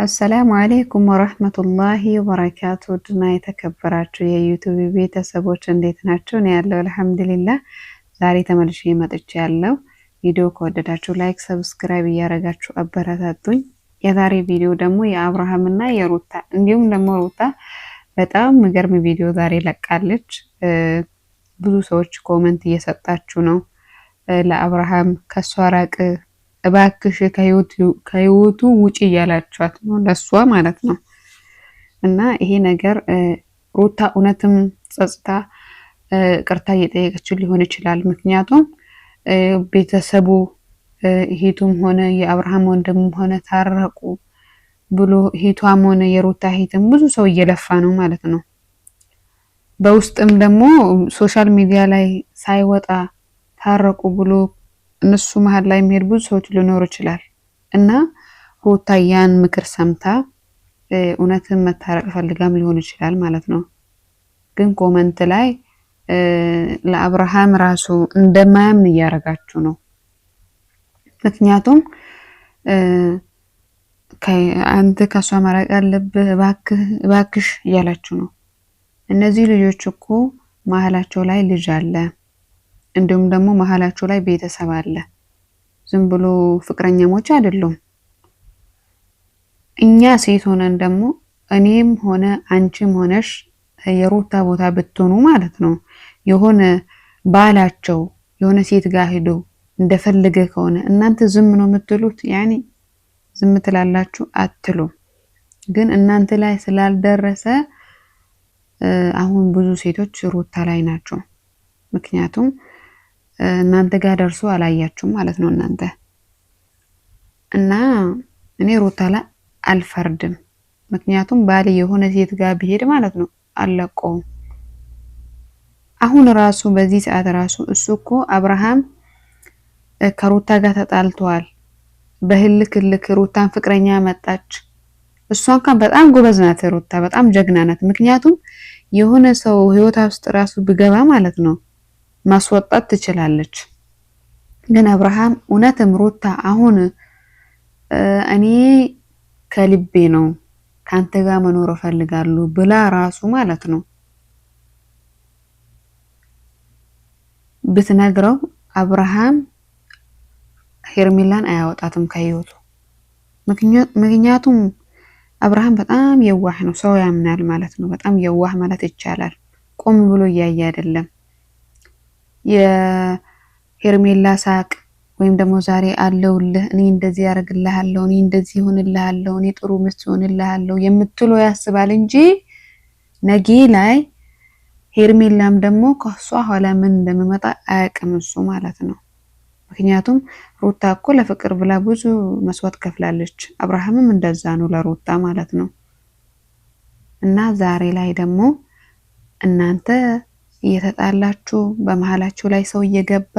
السلام عليكم ورحمة الله وبركاته። ውድና የተከበራችሁ የ YouTube ቤተሰቦች እንዴት ናቸው? እኔ ያለው الحمد لله። ዛሬ ተመልሼ መጥቼ ያለው ቪዲዮ ከወደዳችሁ like፣ subscribe እያደረጋችሁ አበረታቱኝ። የዛሬ ቪዲዮ ደግሞ የአብርሃምና የሩታ እንዲሁም ደግሞ ሩታ በጣም የሚገርም ቪዲዮ ዛሬ ለቃለች። ብዙ ሰዎች comment እየሰጣችሁ ነው ለአብርሃም ከሷ ራቅ እባክሽ ከህይወቱ ውጪ እያላችኋት ነው፣ ለሷ ማለት ነው። እና ይሄ ነገር ሩታ እውነትም ጸጽታ ቅርታ እየጠየቀችው ሊሆን ይችላል። ምክንያቱም ቤተሰቡ ሂቱም ሆነ የአብርሃም ወንድምም ሆነ ታረቁ ብሎ ሂቷም ሆነ የሩታ ሂትም ብዙ ሰው እየለፋ ነው ማለት ነው። በውስጥም ደግሞ social media ላይ ሳይወጣ ታረቁ ብሎ እነሱ መሀል ላይ የሚሄድ ብዙ ሰዎች ሊኖሩ ይችላል። እና ሩታ ያን ምክር ሰምታ እውነትን መታረቅ ፈልጋም ሊሆን ይችላል ማለት ነው። ግን comment ላይ ለአብርሃም ራሱ እንደማያምን እያደረጋችሁ ነው። ምክንያቱም አንተ ከሷ መራቅ አለብህ እባክሽ እያላችሁ ነው። እነዚህ ልጆች እኮ መሀላቸው ላይ ልጅ አለ። እንዲሁም ደግሞ መሀላቸው ላይ ቤተሰብ አለ። ዝም ብሎ ፍቅረኛሞች አይደሉም። እኛ ሴት ሆነን ደግሞ እኔም ሆነ አንቺም ሆነሽ የሩታ ቦታ ብትሆኑ ማለት ነው የሆነ ባላቸው የሆነ ሴት ጋር ሄዶ እንደፈለገ ከሆነ እናንተ ዝም ነው የምትሉት? ያኔ ዝም ትላላችሁ አትሉም። ግን እናንተ ላይ ስላልደረሰ አሁን ብዙ ሴቶች ሩታ ላይ ናቸው። ምክንያቱም እናንተ ጋር ደርሶ አላያችሁም ማለት ነው እናንተ እና እኔ ሩታ ላይ አልፈርድም። ምክንያቱም ባሌ የሆነ ሴት ጋር ቢሄድ ማለት ነው አልለቀውም። አሁን ራሱ በዚህ ሰዓት ራሱ እሱ እኮ አብርሃም ከሩታ ጋር ተጣልተዋል። በህልክ ልክ ሩታን ፍቅረኛ መጣች። እሷ እንኳን በጣም ጎበዝ ናት፣ ሩታ በጣም ጀግና ናት። ምክንያቱም የሆነ ሰው ህይወታ ውስጥ ራሱ ብገባ ማለት ነው ማስወጣት ትችላለች። ግን አብርሃም እውነትም ሩታ አሁን እኔ ከልቤ ነው ከአንተ ጋር መኖር እፈልጋለሁ ብላ ራሱ ማለት ነው ብትነግረው አብርሃም ሄርሜላን አያወጣትም ከህይወቱ። ምክንያቱም አብርሃም በጣም የዋህ ነው፣ ሰው ያምናል ማለት ነው። በጣም የዋህ ማለት ይቻላል። ቆም ብሎ እያየ አይደለም። የሄርሜላ ሳቅ ወይም ደግሞ ዛሬ አለውልህ፣ እኔ እንደዚህ ያደርግልሃለሁ፣ እኔ እንደዚህ ይሆንልሃለሁ፣ እኔ ጥሩ ሚስት ይሆንልሃለሁ የምትለው ያስባል እንጂ ነጌ ላይ ሄርሜላም ደግሞ ከሷ ኋላ ምን እንደሚመጣ አያውቅም እሱ ማለት ነው። ምክንያቱም ሩታ እኮ ለፍቅር ብላ ብዙ መስዋዕት ከፍላለች። አብርሃምም እንደዛ ነው ለሩታ ማለት ነው። እና ዛሬ ላይ ደግሞ እናንተ እየተጣላችሁ በመሀላችሁ ላይ ሰው እየገባ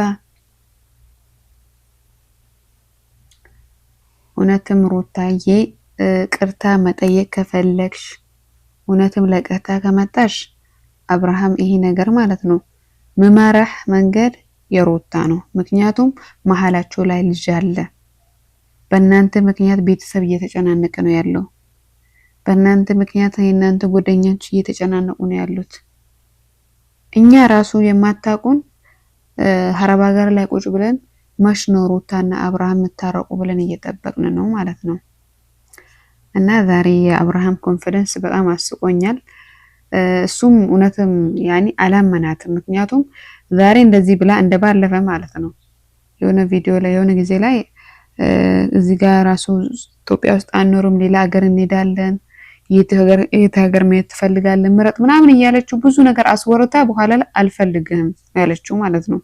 እውነትም ሩታዬ ቅርታ መጠየቅ ከፈለግሽ እውነትም ለቅርታ ከመጣሽ አብርሃም ይሄ ነገር ማለት ነው ምመራህ መንገድ የሩታ ነው። ምክንያቱም መሀላቸው ላይ ልጅ አለ። በእናንተ ምክንያት ቤተሰብ እየተጨናነቀ ነው ያለው። በእናንተ ምክንያት የእናንተ ጓደኞች እየተጨናነቁ ነው ያሉት። እኛ ራሱ የማታውቁን ሀረብ ሀገር ላይ ቁጭ ብለን መች ነው ሩታና አብርሃም የምታረቁ ብለን እየጠበቅን ነው ማለት ነው። እና ዛሬ የአብርሃም confidence በጣም አስቆኛል። እሱም እውነትም ያኔ አላመናትም። ምክንያቱም ዛሬ እንደዚህ ብላ እንደባለፈ ማለት ነው የሆነ ቪዲዮ ላይ የሆነ ጊዜ ላይ እዚህ ጋር ራሱ ኢትዮጵያ ውስጥ አንኖርም፣ ሌላ ሀገር እንሄዳለን የት ሀገር መሄድ ትፈልጋለህ ምረጥ ምናምን እያለችው ብዙ ነገር አስወርታ በኋላ ላይ አልፈልግህም ያለችው ማለት ነው።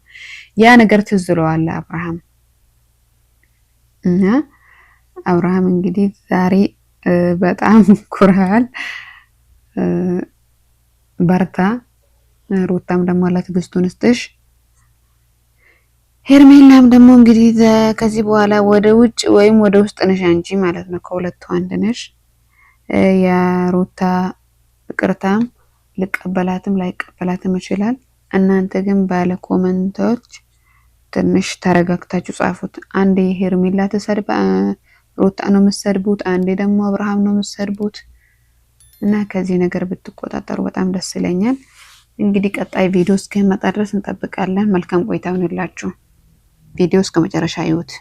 ያ ነገር ትዝ ይለዋል አብርሃም እና አብርሃም እንግዲህ ዛሬ በጣም ኩራል። በርታ። ሩታም ደግሞ አላህ ትዕግስቱን ይስጥሽ። ሄርሜላም ደግሞ እንግዲህ ከዚህ በኋላ ወደ ውጭ ወይም ወደ ውስጥ ነሽ አንቺ ማለት ነው። ከሁለቱ አንድ ነሽ። የሩታ ይቅርታም ልቀበላትም ላይቀበላትም ይችላል። እናንተ ግን ባለ comment ኦች ትንሽ ተረጋግታችሁ ጻፉት። አንድ የሄርሜላ ተሰድባ ሩታ ነው የምትሰድቡት፣ አንዴ ደግሞ አብርሃም ነው የምትሰድቡት። እና ከዚህ ነገር ብትቆጣጠሩ በጣም ደስ ይለኛል። እንግዲህ ቀጣይ ቪዲዮ እስከሚመጣ ድረስ እንጠብቃለን። መልካም ቆይታ ይሁንላችሁ። ቪዲዮ እስከ መጨረሻ ይዩት።